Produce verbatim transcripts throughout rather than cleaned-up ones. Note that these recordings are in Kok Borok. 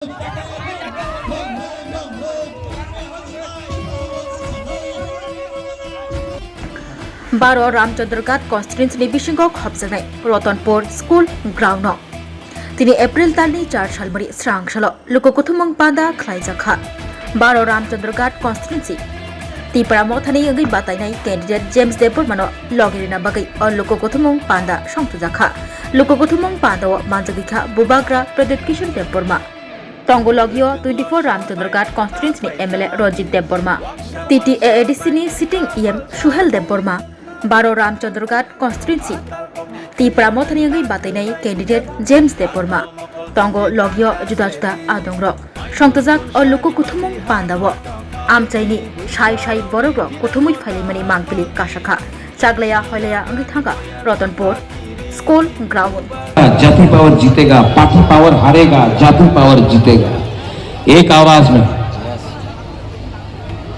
Baro Ramchandraghat constituency ni bisingo khopjaknai Ratanpur school ground no tini April talni char salmari srang salo luku kuthumung panda khlaijakha. Baro Ramchandraghat constituency Tipra Mothani wngwi batainai candidate James Debbarma no logi rina bagwi o luku kuthumung panda songthojakha. Luku kuthumung panda o manjagwi kha Bubagra Pradyot Kishore Debbarma, tongo logio twenty-four Ramchandraghat constituency ni M L A Rajit Debbarma, T T A A D C ni sitting E M Suhel Debbarma, baro Ramchandraghat constituency Tipra Mothani wngwi batainai candidate James Debbarma, tongo logio juda juda adongrok. Songthojakha o luku kuthumung panda o amchaini sai sai borokrok kuthumui phailaimani mangpili kasakha. Chaglaya hoilaya wngwi thangkha Ratanpur school ground. जाति पावर जीतेगा, party power हारेगा, जाति पावर जीतेगा। एक आवाज में।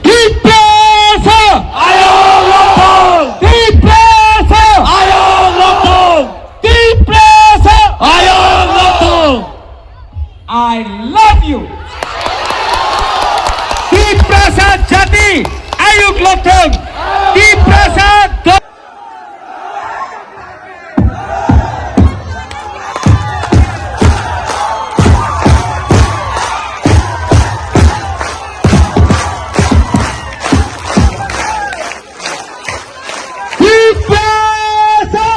Tiprasa! Ayok Lopthong! Tiprasa! Ayok Lopthong! Tiprasa! Ayok Lopthong! I love you. Tiprasa jati ayuk lothong. Tiprasa do- Tiprasa.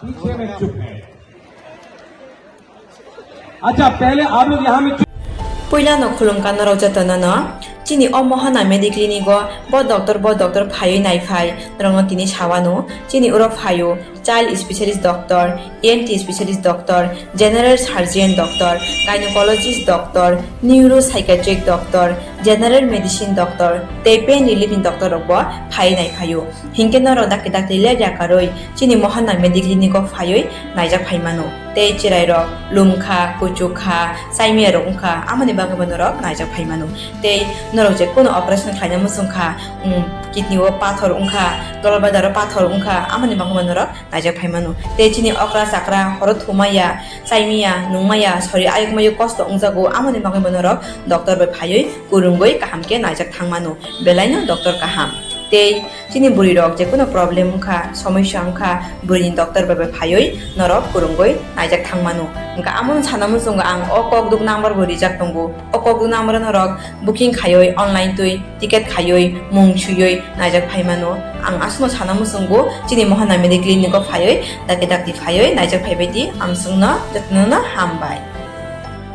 पीछे में चुप है। अच्छा, पहले आप लोग यहाँ में चुप। Puila no khulumkha norok jotono no. Chini o Mohana Mediclinic o bo doctor, bo doctor phaiwi naiphai norokno tini sawano. Chini oro phaio child specialist doctor, E N T specialist doctor, general surgeon doctor, gynecologist doctor, neuropsychiatric doctor, general medicine doctor tei pain relief ni doctor rok bo phaiwi naiphaio. Hinkhe norok dakti dakti lerya karwi chini Mohana Mediclinic o phaiwi naijak phaimano. Tei chwrairok lumkha, kuchukha, saimiyarok wngkha, amoni bagwi bo norok naijak phaimano. Tei norok je kuno operation khlaina muchungkha, um, kidney o pathor wngkha, gallbladder o pathor wngkha, amoni bagwi bo norok naijak phaimano. Tei chini okra chakra horo thumaya, saimiya, nungmaya, sori ayukmayo kosto wngjago, amoni bagwi bo norok doctor bai phaiwi kwrwngwi kaham khe naijak thangmano. Belaino doctor kaham. Tei chini bwrwi rok je kuno problem wngkha, somosya wngkha, bwrwini doctor bai bai phaiwi norok kwrwngwi naijak thangmano. Wngkha amono sana muchungo ang o kokduk number bo rijak tongo. O kokduk number o norok booking khaiwi online twi ticket khaiwi mung suiwi naijak phaimano. Ang aswkno sana muchungo chini Mohana Mediclinic o phaiwi dakti dakti phaiwi naijak phaibai di. Ang chwngno jotono no hambai.